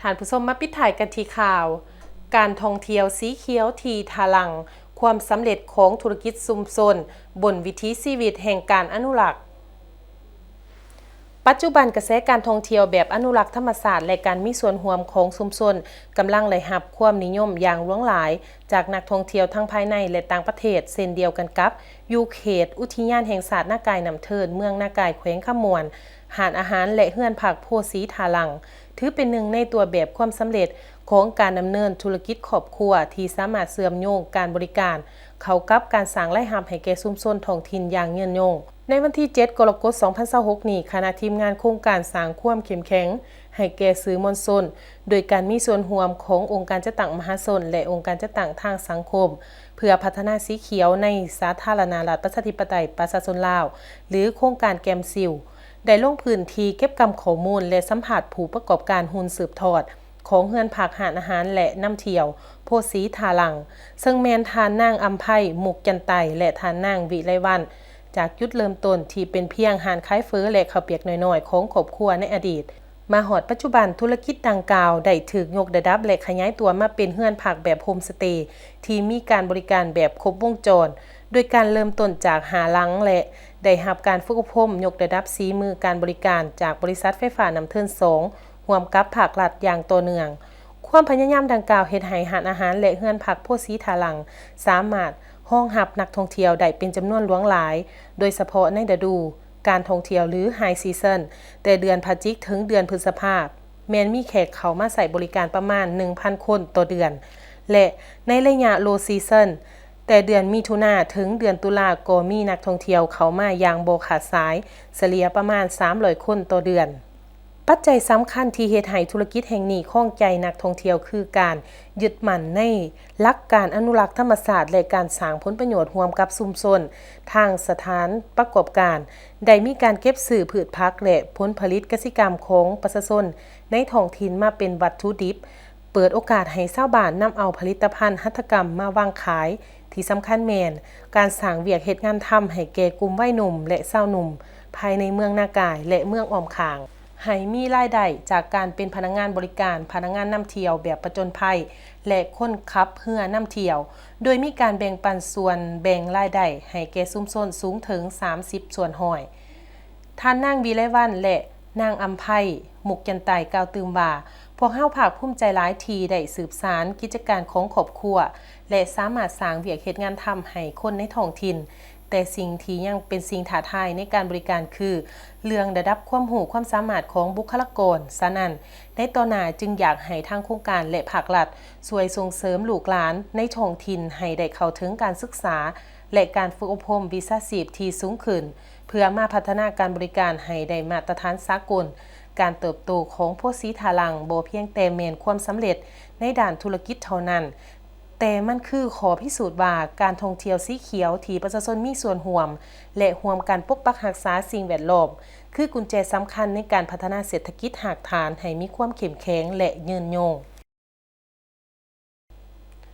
ທ່ານຜູ້ຊົມ ມາປິດທ້າຍກັນທີ່ຂ່າວ ການທ່ອງທ່ຽວສີຂຽວທີ່ທະລັງ, ຄວາມສຳເລັດຂອງທຸລະກິດຊຸມຊົນບົນວິຖີຊີວິດແຫ່ງການອະນຸລັກ. ປັດຈຸບັນກະແສການທ່ອງທ່ຽວແບບອະນຸລັກທຳມະຊາດ ແລະ ການມີສ່ວນຮ່ວມຂອງຊຸມຊົນກຳລັງໄດ້ຮັບຄວາມນິຍົມຢ່າງຫຼວງຫຼາຍຈາກນັກທ່ອງທ່ຽວທັງພາຍໃນ ແລະ ຕ່າງປະເທດ ເຊັ່ນດຽວກັນກັບຢູ່ເຂດອຸທິຍານແຫ່ງຊາດນາກາຍນ້ຳເທີນ ເມືອງນາກາຍ ແຂວງຄຳມ່ວນ, ຮ້ານອາຫານ ແລະ ເຮືອນພັກໂພສີທາລັງ ຖືເປັນໜຶ່ງໃນຕົວແບບຄວາມສຳເລັດຂອງການດຳເນີນທຸລະກິດຄອບຄົວທີ່ສາມາດເຊື່ອມໂຍງການບໍລິການເຂົ້າກັບການສ້າງລາຍຮັບໃຫ້ແກ່ຊຸມຊົນທ້ອງຖິ່ນຢ່າງຍືນຍົງ. ໃນວັນທີເຈັດ ກໍລະກົດ ສອງພັນຊາວຫົກນີ້, ຄະນະທີມງານໂຄງການສ້າງຄວາມເຂັ້ມແຂງໃຫ້ແກ່ສື່ມວນຊົນ ໂດຍການມີສ່ວນຮ່ວມຂອງອົງການຈັດຕັ້ງມະຫາຊົນ ແລະ ອົງການຈັດຕັ້ງທາງສັງຄົມ ເພື່ອພັດທະນາສີຂຽວໃນສາທາລະນະລັດປະຊາທິປະໄຕປະຊາຊົນລາວ ຫຼື ໂຄງການແກມຊິວ ໄດ້ລົງພື້ນທີ່ເກັບກຳຂໍ້ມູນ ແລະ ສຳພາດຜູ້ປະກອບການຮຸ່ນສືບທອດຂອງເຮືອນພັກ, ຮ້ານອາຫານ ແລະ ນຳທ່ຽວໂພສີທາລັງ ເຊິ່ງແມ່ນທ່ານນາງອຳໄພ ມຸກຈັນໄຕ ແລະ ທ່ານນາງວິໄລວັນ ຈາກຈຸດເລີ່ມຕົ້ນທີ່ເປັນພຽງຮ້ານຂາຍເຝີ ແລະ ເຂົ້າປຽກນ້ອຍໆຂອງຄອບຄົວໃນອະດີດ. ມາຮອດປັດຈຸບັນ, ທຸລະກິດດັ່ງກ່າວໄດ້ຖືກຍົກລະດັບ ແລະ ຂະຫຍາຍຕົວມາເປັນເຮືອນພັກແບບໂຮມສະເຕທີ່ມີການບໍລິການແບບຄົບວົງຈອນ, ໂດຍການເລີ່ມຕົ້ນຈາກຫ້າຫຼັງ ແລະ ໄດ້ຮັບການຝຶກອົບຮົມຍົກລະດັບສີມືການບໍລິການຈາກບໍລິສັດໄຟຟ້ານ້ຳເທີນສອງ ຮ່ວມກັບພາກລັດຢ່າງຕໍ່ເນື່ອງ. ຄວາມພະຍາຍາມດັ່ງກ່າວເຮັດໃຫ້ຮ້ານອາຫານ ແລະ ເຮືອນພັກໂພສີທາລັງ ສາມາດຮອງຮັບນັກທ່ອງທ່ຽວໄດ້ເປັນຈຳນວນຫຼວງຫຼາຍ, ໂດຍສະເພາະໃນລະດູ ການທ່ອງທ່ຽວ ຫຼື High Season ແຕ່ເດືອນພະຈິກ ເຖິງເດືອນພຶດສະພາ ແມ່ນມີແຂກເຂົ້າມາໃຊ້ບໍລິການປະມານ ໜຶ່ງພັນຄົນຕໍ່ເດືອນ ແລະ ໃນໄລຍະ Low Season ແຕ່ເດືອນມິຖຸນາ ເຖິງເດືອນຕຸລາ ກໍມີນັກທ່ອງທ່ຽວເຂົ້າມາຢ່າງບໍ່ຂາດສາຍ, ສະເລ່ຍປະມານ ສາມຮ້ອຍຄົນຕໍ່ເດືອນ. ປັດໄຈສຳຄັນທີ່ເຮັດໃຫ້ທຸລະກິດແຫ່ງນີ້ຄອງໃຈນັກທ່ອງທ່ຽວ ຄືການຍຶດໝັ້ນໃນຫຼັກການອະນຸລັກທຳມະຊາດ ແລະ ການສ້າງຜົນປະໂຫຍດຮ່ວມກັບຊຸມຊົນ. ທາງສະຖານປະກອບການໄດ້ມີການເກັບຊື້ພືດຜັກ ແລະ ຜົນຜະລິດກະສິກຳຂອງປະຊາຊົນໃນທ້ອງຖິ່ນມາເປັນວັດຖຸດິບ, ເປີດໂອກາດໃຫ້ຊາວບ້ານນຳເອົາຜະລິດຕະພັນຫັດຖະກຳມາວາງຂາຍ. ທີ່ສຳຄັນແມ່ນການສ້າງວຽກເຮັດງານທຳໃຫ້ແກ່ກຸ່ມໄວໜຸ່ມ ແລະ ຊາວໜຸ່ມພາຍໃນເມືອງນາກາຍ ແລະ ເມືອງອ້ອມຂ້າງ ໃຫ້ມີລາຍໄດ້ຈາກການເປັນພະນັກງານບໍລິການ, ພະນັກງານນຳທ່ຽວແບບຜະຈົນໄພ ແລະ ຄົນຂັບເຮືອນຳທ່ຽວ, ໂດຍມີການແບ່ງປັນສ່ວນແບ່ງລາຍໄດ້ໃຫ້ແກ່ຊຸມຊົນສູງເຖິງສາມສິບສ່ວນຮ້ອຍ. ທ່ານນາງ ວິໄລວັນ ແລະ ນາງອຳໄພ ມຸກຈັນໄຕ ກ່າວຕື່ມວ່າ, ພວກເຮົາພາກພູມໃຈຫຼາຍທີ່ໄດ້ສືບສານກິດຈະການຂອງຄອບຄົວ ແລະ ສາມາດສ້າງວຽກເຮັດງານທຳໃຫ້ຄົນໃນທ້ອງຖິ່ນ, ແຕ່ສິ່ງທີ່ຍັງເປັນສິ່ງທ້າທາຍໃນການບໍລິການຄື ເລື່ອງລະດັບຄວາມຮູ້ຄວາມສາມາດຂອງບຸກຄະລາກອນ. ສະນັ້ນ, ໃນຕໍ່ໜ້າຈຶ່ງຢາກໃຫ້ທາງໂຄງການ ແລະ ພາກລັດຊ່ວຍສົ່ງເສີມລູກຫຼານໃນທ້ອງຖິ່ນໃຫ້ໄດ້ເຂົ້າເຖິງການສຶກສາ ແລະ ການຝຶກອົບຮົມວິຊາຊີບທີ່ສູງຂຶ້ນ ເພື່ອມາພັດທະນາການບໍລິການໃຫ້ໄດ້ມາດຕະຖານສາກົນ. ການເຕີບໂຕຂອງໂພສີທາລັງບໍ່ພຽງແຕ່ແມ່ນຄວາມສຳເລັດໃນດ້ານທຸລະກິດເທົ່ານັ້ນ, ແຕ່ມັນຄືຂໍ້ພິສູດວ່າການທ່ອງທ່ຽວສີຂຽວທີ່ປະຊາຊົນມີສ່ວນຮ່ວມ ແລະ ຮ່ວມກັນປົກປັກຮັກສາສິ່ງແວດລ້ອມ ຄືກຸນແຈສຳຄັນໃນການພັດທະນາເສດຖະກິດຮາກຖານໃຫ້ມີຄວາມເຂັ້ມແຂງ ແລະ ຍືນຍົງ.